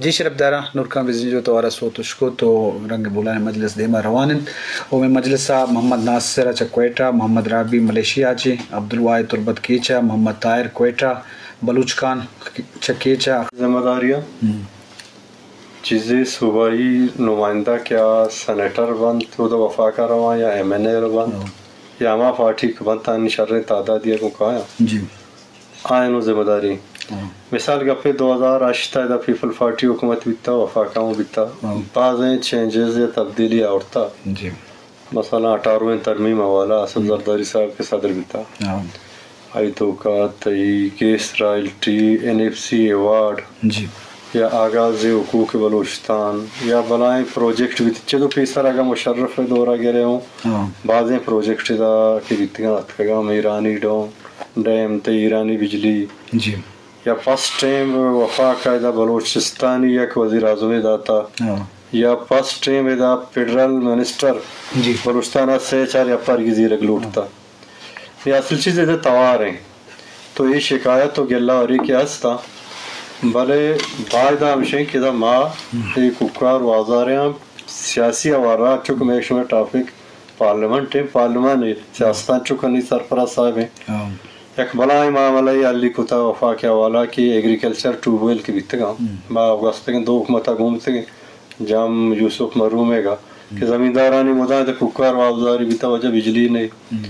جی شرپداراں، نورکان بزنجو توارا سوت اشکو تو رنگ بولان مجلس دیما روان انت۔ او میں مجلس ء محمد ناصر ء چہ کوئٹہ، محمد رابی ملیشیا چہ، عبدالواحد تربت کیچ ء، محمد طاہر کوئٹہ، بلوچ خان چہ کیچ ء۔ ذمہ داری ء ہم۔ چیزے صوبائی نمائندہ کہ آ سینیٹر بنت، اودا وفاق ء روان یا ایم این اے بنت، ہاں۔ یا ہما پارٹی کہ بنت، آنی شریں تعدادی ء گوں کایاں۔ جی۔ آئینو ذمہ داری۔ ہاں۔ مثال گپے دو ہزار ہشت ء ادا پیپل پارٹی حکومت بیتا، وفاق ء ہوں بیتا۔ ہاں۔ بازیں چینجز یا تبدیلی آورتا۔ جی۔ مثلاً اٹھارہویں ترمیم حوالہ آصف ہم۔ زرداری صاحب کہ صدر بیتا۔ ہاں۔ آئی توکا تئی گیس رائلٹی، این ایف سی ایوارڈ جی۔ یا آغاز حقوق بلوچستان یا بلائیں پروجیکٹ بیت۔ چدو پیسر اگاں مشرف دورا گرے ہوں، ہاں۔ بازیں پروجیکٹ دا کہ بیتگاں اتکگاں، میرانی ڈوم، ڈیم تئی ایرانی بجلی۔ جی۔ یا فرسٹ ٹائم وفاق ء ادا بلوچستانی یک وزیر اعظم داتا۔ ہاں۔ یا فرسٹ ٹائم ادا فیڈرل منسٹر جی۔ بلوچستان ء سے چار یا پر گزیرگ لوٹتا۔ ہاں۔ یہ اصل چیز ادا توار ہیں۔ تو یہ شکایت و گلہ اوری کہ ہستا، بلے باید ہمشیں کہ ادا ما ہم۔ یہ کوکار وازاریاں سیاسی حوالہ چونکہ میں شما ٹاپک پارلیمنٹ ہیں، پارلیمان ہے، سیاستان چونکہ نہیں سرپرست صاحب ہیں۔ ہاں۔ یک بلائیں معاملہ ء حلی کتا وفاق ء حوالہ کہ ایگریکلچر ٹیوب ویل کہ بیتگاں، ہم۔ ما گوستگیں دو حکومت ء گون بیتگیں، جام یوسف مرحوم ء گا، کہ ہم۔ زمیندارانی مدام تے کوکار وابزاری بیتا وجہ بجلی نے۔ ہم۔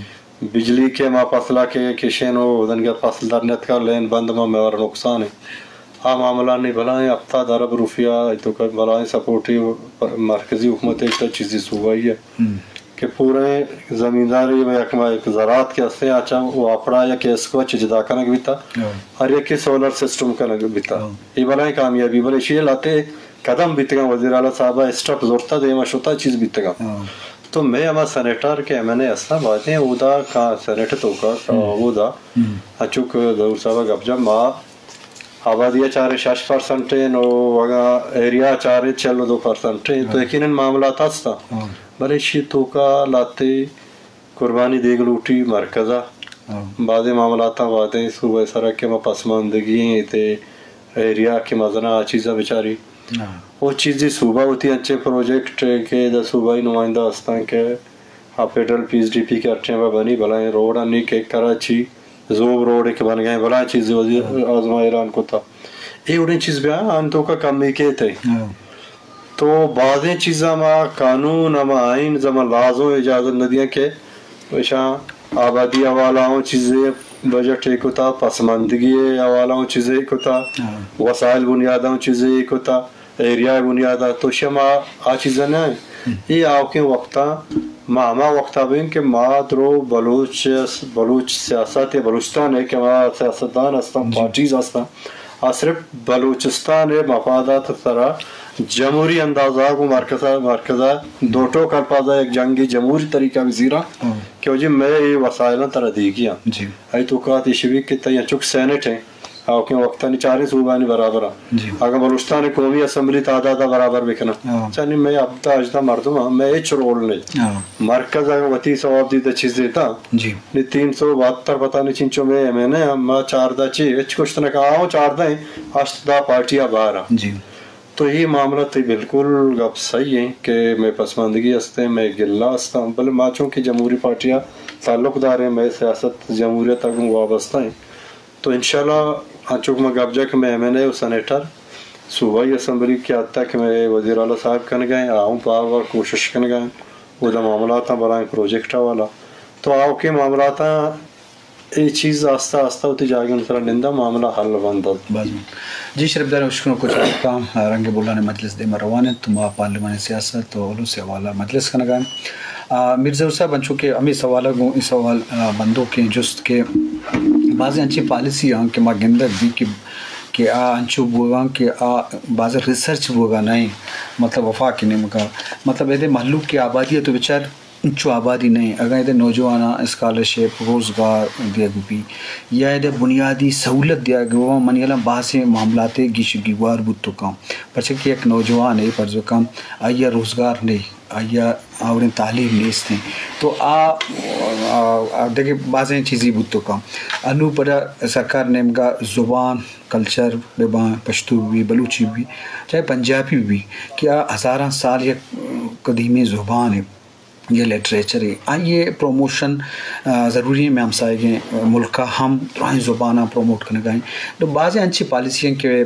بجلی کہ ما فصل ء کہ کشین و دنگا فصل در نیتکا لین بند ما میوار نقصان ہے۔ آ معاملہ نے بلائیں ہفتاد ارب روپیہ تو کہ بلائیں سپورٹی مرکزی حکومت ہے، چیزی صوبائی ہے۔ ہم۔ کہ پورے زمینداری و یک ما یک زراعت کہ ہستیں، آ چا واپڑا یا کہ اسکو چ جدا کنگ بیتا، ہاں۔ ہر یکے سولر سسٹم کنگ بیتا۔ ہاں۔ یہ بلائیں کامیابی، بلے شی لاتے قدم بیتگاں، وزیر اعلیٰ صاحب اسٹپ زورتا دیما شتا چیز بیتگاں۔ ہاں۔ تو میں ہما سینیٹر کہ ایم این اے ہستاں، باتیں اودا کا سینیٹ توکا ہم۔ اودا ہم۔ اچوک ظہور صاحب گپ جب ما آبادی ء چارے شش پرسنٹ ہیں، نو اگاں ایریا چارے چل و دو پرسنٹ ہیں، تو ہاں۔ یقیناً معاملات ہستاں۔ ہاں۔ بلے شی توکا لاتے قربانی دیگ لوٹی مرکز ء۔ ہاں۔ بازیں معاملاتاں وعدے صوبہ سرا کہ ما پسماندگی ہیں تے ایریا کہ مزنا آ چیزاں بچاری۔ ہاں۔ او چیزی صوبہ ہوتی انچے پروجیکٹ کہ دا صوبائی نمائندہ ہستاں کہ آ فیڈرل پیس ڈی پی کہ ہر ٹائم بنی بلائیں روڈ انی کہ کراچی زوب روڈ کہ بن گئے بلائیں چیز وزیر ہاں۔ اعظم اعلان کتا۔ اے وڑیں چیز بیا ان توکا کمی کیت۔ ہاں۔ تو بازیں چیزاں ما قانون، ہما آئین، زما لازم اجازت نہ دیاں کہ اشاں آبادی حوالہ ہوں چیزے بجٹ ء کتا، پسماندگی ء حوالہ ہوں چیزے کتا، ہاں۔ وسائل بنیاد ہوں چیزے کتا، ایریا بنیاد ء تو شما آ چیزاں نہ ہیں۔ ہم۔ اے آوکیں وقتاں ما ہما وقتا بیں کہ ما درو بلوچ، بلوچ سیاست یا بلوچستان ہے کہ ہما سیاستدان ہستاں، جی۔ پارٹیز ہستاں، آ صرف بلوچستان ء مفادات ء سرا جمہوری اندازہ گوں مرکز ء، مرکز ء دو ٹوک الفاظ ء یک جنگی جمہوری طریقہ بزیراں ہاں۔ کہ جی میں اے وسائلاں ترا دیگی آں۔ جی۔ اے توکا تیشی بھی کہ تئی انچوک سینٹ ہیں، آوکیں وقتانی چاریں صوبانی برابر آں۔ جی۔ اگاں بلوچستان قومی اسمبلی تعداد ء برابر بکناں، ہاں۔ چانی میں ہفتہ ہژدہ مردم آں، میں ہچ رول نہیں۔ ہاں۔ مرکز اگاں وتی ثواب دیتا چیز دیتا، جی۔ نی تین سو بہتر پتہ نہیں چنچو میں ایم این اے، ما چاردہ چی، ہچ کشت نہ کہا ہوں، چاردہ ہیں، ہشت دہ پارٹی آ باہر آ۔ جی۔ تو یہ معاملہ تئی بالکل گپ صحیح ہیں کہ میں پسماندگی ہستیں، میں گلہ ہستاں، بلے ما چونکہ جمہوری پارٹی آ تعلق دار ہیں، میں سیاست جمہوریت آ گوں وابستہ ہیں۔ تو انشاءاللہ انچوک ما گپ جا کہ میں ایم این اے و سینیٹر صوبائی اسمبلی کہ حتی کہ میں وزیر اعلیٰ صاحب کنگا ہیں، آ ہوں بار بار کوشش کنگا ہیں، اودا معاملاتاں برائیں پروجیکٹ حوالہ۔ تو آوکیں معاملاتاں اے چیز آستہ آستہ وتی جاگہ سرا نندا معاملہ حل بند۔ باز جی شرپدار، اشکنو کچھ وقتاں رنگ بولان مجلس دیما روان انت، تو ما پارلیمانی سیاست و الس حوالہ مجلس کنگا ہیں۔ آ، میر ظہور صاحب، انچو کہ ہمے سوال ء گوں اے سوال، آ، بندوکیں جست کہ بازیں انچیں پالیسی آں کہ ما گندگ بی کہ، کہ آ انچو بوگاں کہ آ بازیں ریسرچ بوگا نہ ایں، مطلب وفاق نیمگا، مطلب ایدے مہلوک کہ آبادی ء تو بچار انچو آبادی نہ ایں، اگاں ایدے نوجواناں اسکالرشپ، روزگار دیگ بی یا ایدے بنیادی سہولت دیگ بی، منی ہیالا بازیں معاملات گیش گیوار بوت کن، پرچہ کہ یک نوجوان ء فرض کن آئی ء روزگار نہ ایں۔ آئی ءَ آوڑیں تعلیم نیست انت۔ تو آ، آ، آ دگہ بازیں چیزی بوت کنت۔ انو پدا سرکار نیمگا زبان، کلچر بہ باں، پشتو بہ بی، بلوچی بہ بی، چاہے پنجابی بہ بی، کہ آ ہزاراں سال یک قدیمی زبان ہے، یہ لٹریچر ہے، آئی ءِ پروموشن، آ، ضروری ہے۔ میں ہمسائیگیں ملک ءَ ہم دراہیں زباناں پروموٹ کنگا ہیں۔ تو بازیں انچیں پالیسی ہیں کہ،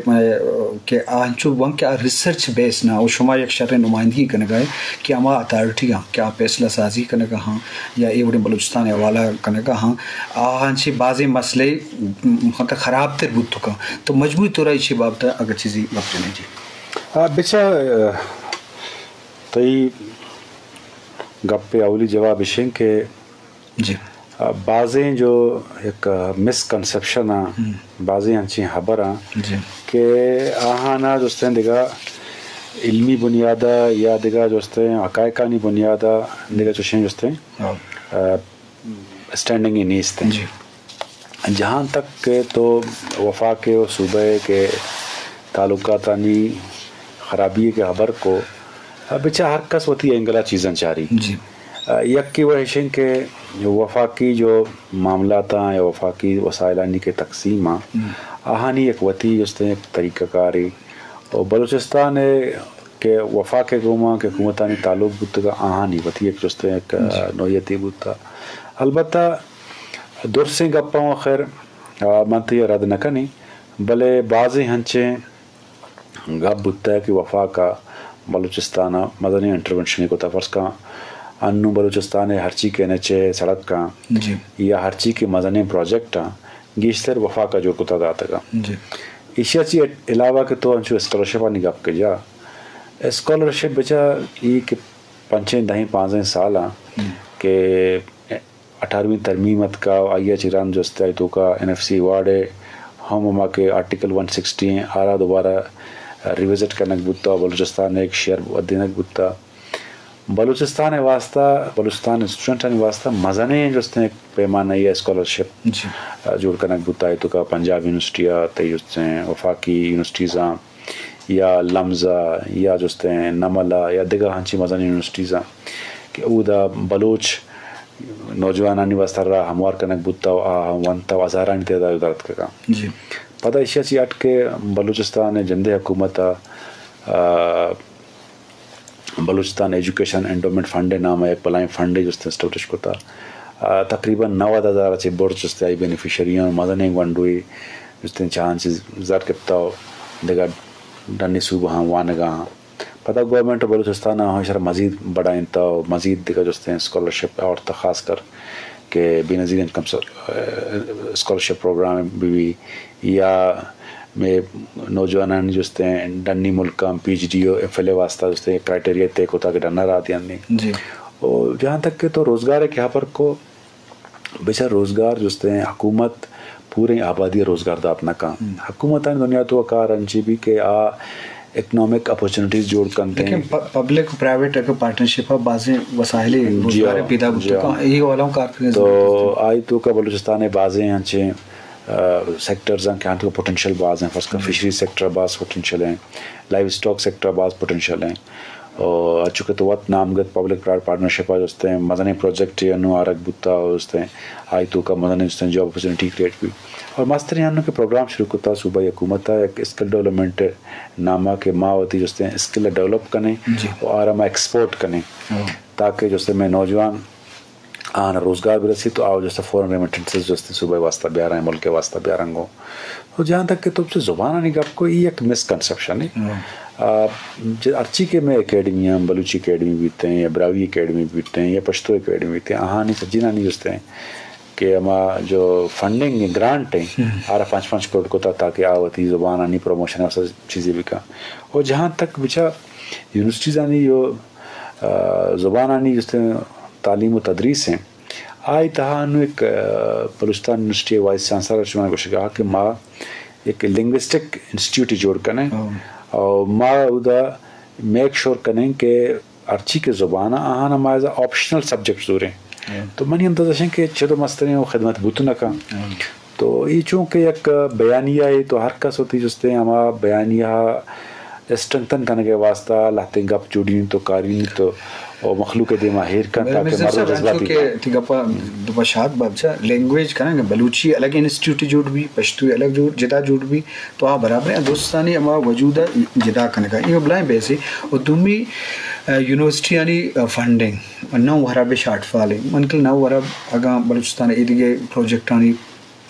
کہ آ انچو بن کہ آ ریسرچ بیس نہ، و شما یک شریں نمائندگی کنگا ہے کہ ہما اتھارٹی ہاں کہ آ فیصلہ سازی کنگا ہاں یا اے وڑیں بلوچستان ءِ حوالہ کنگا ہاں، آ انچیں بازیں مسئلے، م، خطا خراب تر بوت کن۔ تو مجموعی طور ایشی بابت اگر چیزی گپ جنیں جی۔ آ، بچا، آ، تئی گپ ءِ اولی جواب اش انت کہ جی۔ آ، بازیں جو یک، آ، مسکنسپشن آں، ہم۔ بازیں انچیں ہبر آں جی۔ کہ آہانا جستیں دگہ علمی بنیاد ءَ یا دگہ جستیں حقائقانی بنیاد ءَ دگہ چوشیں جستیں، ہاں۔ آ، اسٹینڈنگ ہی نیست ہیں۔ جی۔ جہاں تک کہ تو وفاق ءِ و صوبہ ءِ کہ تعلقاتانی خرابی ءِ کہ ہبر کو، بچا ہر کس وتی اینگل ءَ چیزاں چاری۔ جی۔ یکے و ایشیں کہ وفاقی جو معاملاتاں یا وفاقی وسائلانی کہ تقسیم آں، ہم۔ آہانی یک وتی جستیں یک طریقہ کاری و بلوچستان ءِ کہ وفاق ءِ گوما کہ حکومتانی تعلق بوتگ، آہانی وتی یک جستیں یک، جی۔ نوعیتے بوتا۔ البتہ درسیں گپاں و خیر، آ، من تئی رد نہ کنیں، بلے بازیں ہنچیں گپ بوتہ کہ وفاق ءَ بلوچستان ءَ مزنیں انٹرونشنے کتہ۔ فرض کن انوں بلوچستان ءِ ہرچی کہ این ایچ اے سڑک آں، جی۔ یا ہرچی کہ مزنیں پروجیکٹ آں، گیشتر وفاق ءَ جوڑ کتہ داتگ آں۔ جی۔ ایشی ءَ چہ علاوہ کہ تو انچو اسکالرشپ آنی گپ کہ جا، اسکالرشپ بچا ای کہ پنچیں، دہیں، پانزدہیں سال آں، ہم۔ کہ اٹھارہویں ترمیم اتکا و آئی ءَ چہ رند جست ءِ توکا این ایف سی ایوارڈ ءِ ہم، ہما کہ آرٹیکل ون سکسٹی ہیں، آرا دوبارہ ریوزٹ کنگ بوتا و بلوچستان ءَ یک شیئر ودینگ بوتا۔ بلوچستان ءِ واسطہ، بلوچستان اسٹوڈنٹانی واسطہ مزنیں جستیں یک پیمانہ ءِ اسکالرشپ، جی۔ جوڑ کنگ بوتا۔ ای توکا پنجاب یونیورسٹی ءَ، تئی جستیں وفاقی یونیورسٹیز آں، یا لمز ءَ، یا جستیں نمل ءَ، یا دگہ ہنچیں مزنیں یونیورسٹیز آں کہ اودا بلوچ نوجوانانی واسطہ راہ ہموار کنگ بوتا و آ ونتا و ہزارانی تعداد در اتکگاں۔ جی۔ پدا ایشی ءَ چہ اٹ کہ بلوچستان ءِ جندے حکومت ءَ، آ، بلوچستان ایجوکیشن انڈومنٹ فنڈ ءِ نام ءَ یک بلاہیں فنڈے جستیں اسٹیبلش کتا۔ آ، تقریباً نود ہزار ءَ چہ برز جستیں آئی بینیفیشری آں، مزنیں گونڈوے جستیں چہ آں چہ زر گپتا و دگہ ڈنی صوبہاں وانگا آں۔ پدا گورنمنٹ بلوچستان ءَ ہم ایشرا مزید بڑائینتا و مزید دگہ جستیں اسکالرشپ آورتا، خاص کر کہ بینظیر انکم س-، اسکالرشپ پروگرام بہ بی یا مئے نوجوانانی جستیں ڈنی ملکاں پی ایچ ڈی و ایف ایل اے واسطہ جستیں کرائٹیریا طے کتا کہ ڈنا راہ دیاں نی۔ جی۔ و جہاں تک کہ تو روزگار ءِ کہ ہبر کو، بچار روزگار جستیں حکومت پوریں آبادی ءَ روزگار دات نہ کن۔ ہم۔ حکومتانی دنیا تو کار انچی بی کہ آ اکنامک اپرچونیٹیز جوڑ کنت۔ لیکن پ-، پبلک و پرائیویٹ اگر پارٹنرشپ ءَ بازیں وسائل جی روزگار ہاں، پیدا جی بوت ہاں۔ کن، یہ والا کار کنگ تو ضرورت ہے۔ آئی توکا بلوچستان ءِ بازیں انچیں، آ، سیکٹرز ہیں کہ ہاں تو پوٹینشل باز ہیں، فرض کن جی۔ فشری سیکٹر باز پوٹینشل ہیں، لائیو اسٹاک سیکٹر باز پوٹینشل ہیں۔ و چونکہ تو وت نامگت پبلک پرائیویٹ پارٹنرشپ ءَ جستیں مزنیں پروجیکٹ انوں آرگ بوتا و جستیں آئی توکا مزنیں جستیں جاب اپرچونیٹی کریٹ بی۔ اور مستریں انوں کہ پروگرام شروع کتا صوبائی حکومت ءَ یک اسکل ڈیولپمنٹ نامہ کہ ما وتی جستیں اسکل ڈیولپ کنیں جی۔ و آرا ما ایکسپورٹ کنیں ہاں۔ تاکہ جستیں مئے نوجوان آہاں روزگار برسیت و آ جستیں فارن ریمیٹنسز جستیں صوبہ واسطہ بیاریں، ملک واسطہ بیاریں گوں۔ تو جہاں تک کہ تو چہ زبانانی گپ کو، ای یک مسکنسپشن ہے۔ ہم۔ آ، چہ ہرچی کہ مئے اکیڈمی ہیں، بلوچی اکیڈمی بیتیں یا براہوئی اکیڈمی بیتیں یا پشتو اکیڈمی بیتیں، آہانی سجینانی جستیں کہ ہما جو فنڈنگ ہیں، گرانٹ ہیں، ہم۔ آرا پانچ پانچ کروڑ کتا تاکہ آ وتی زبانانی پروموشن واسطہ چیزے بکن۔ اور جہاں تک بچا یونیورسٹیزانی جو، آ، زبانانی جستیں تعلیم و تدریس ہیں، آئی تہا انوں ایک، آ، بلوچستان یونیورسٹی وائس چانسلر شما گوشگا کہ ما ایک لنگوسٹک انسٹیٹیوٹ جوڑ کنیں ہاں۔ اور ما اودا میک شور کنیں کہ ہرچی کہ زبان آہاں ما ایز آپشنل سبجیکٹ زوریں۔ ہاں۔ تو منی اندازہ شیں کہ چد و مستریں و خدمت بوت نہ کن۔ ہاں۔ تو ای چونکہ یک بیانیہ ہے تو ہر کس وتی جستیں ہما بیانیہ اسٹرنگتن کنگ ءِ واسطہ لہتیں گپ جوڑینیت و کارینیت و و مخلوق ءِ دیما ہیر کنت، تاکہ مرد جذباتی کہ تئی گپا دوبا شاد بات چا لینگویج کنگ، بلوچی الگ انسٹیٹیوٹ جوڑ بی، پشتوئی الگ جوڑ، جدا جوڑ بی، تو آ برابر ہیں۔ دوستانی ہما وجود ءَ جدا کنگا، یہ بلائیں بیسے۔ و دومی، آ، یونیورسٹی آنی، آ، فنڈنگ، نو ارب شارٹ فال ہے۔ من کل نو ارب اگاں بلوچستان ءَ اے دگہ پروجیکٹ آنی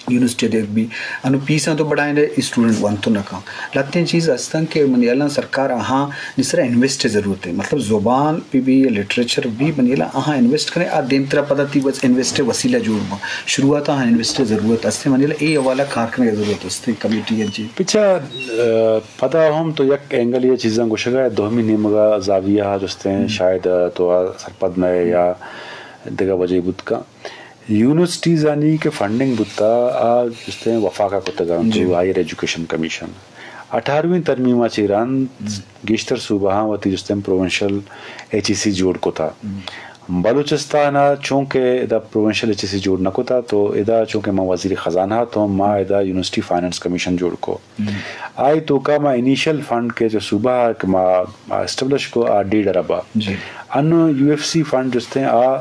یونیورسٹی دیگ بی، انو پیساں تو بڑھائیں دے، اسٹوڈنٹ ونت نہ کن۔ لتیں چیز ہستن کہ منی الان سرکار آہاں نی سرا انویسٹ ضرورت ہے، مطلب زبان بی بی یا لٹریچر بی منی الان آہاں انویسٹ کریں، آ دیم ترا پدا تی بس انویسٹ وسیلہ جوڑ بن۔ شروعات آہاں انویسٹ ضرورت ہستے، منی الان اے حوالہ کار کرنے ضرورت ہستے کمیٹی ہے جی۔ پچا، آ، پدا ہم تو یک اینگل یہ چیزاں گوشگا ہے، دومی نیمگا زاویہ جستیں، شاید، آ، تو آ سرپد نہ ہے یا دگہ وجہ بوت کا۔ یونیورسٹیز آنی کہ فنڈنگ بوتا، آ جستیں وفاق ءَ کتگ انت، جی۔ ہائیر ایجوکیشن کمیشن۔ اٹھارہویں ترمیم ءَ چہ رند گیشتر صوبہ ہاں وتی جستیں پروونشل ایچ ای سی جوڑ کتا۔ بلوچستان ءَ چونکہ ادا پروونشل ایچ ای سی جوڑ نہ کتا، تو ادا چونکہ ما وزیر خزانہ تو ما ادا یونیورسٹی فائنانس کمیشن جوڑ کو۔ آئی توکا ما انیشل فنڈ کہ جو صوبہ ءَ کہ ما اسٹیبلش کو، آ ڈیڑھ ارب ءَ۔ جی۔ انو یو ایف سی فنڈ جستیں آ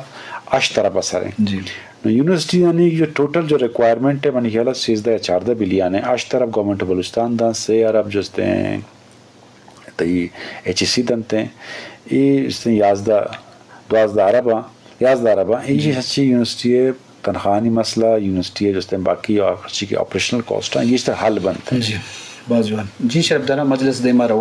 ہشت ارب ءَ سر ہیں۔ جی۔ نو یونیورسٹی آنی جو ٹوٹل جو ریکوائرمنٹ ہے، منی خیال ہے سیزدہ یا چاردہ بلین ہے۔ ہشت ارب گورنمنٹ بلوچستان داں، سے ارب جستیں تئی ایچ ای سی دنت ہیں۔ اے جستیں یازدہ، دوازدہ ارب آں، یازدہ ارب آں۔ اے ہرچی یونیورسٹی ہے تنخواہانی مسئلہ، یونیورسٹی ءِ جستیں باقی آ-، ہرچی کہ آپریشنل کاسٹ ہیں، یہ حل بنت ہیں۔ جی، باز جوان۔ جی، شرفدار، مجلس دیما رو۔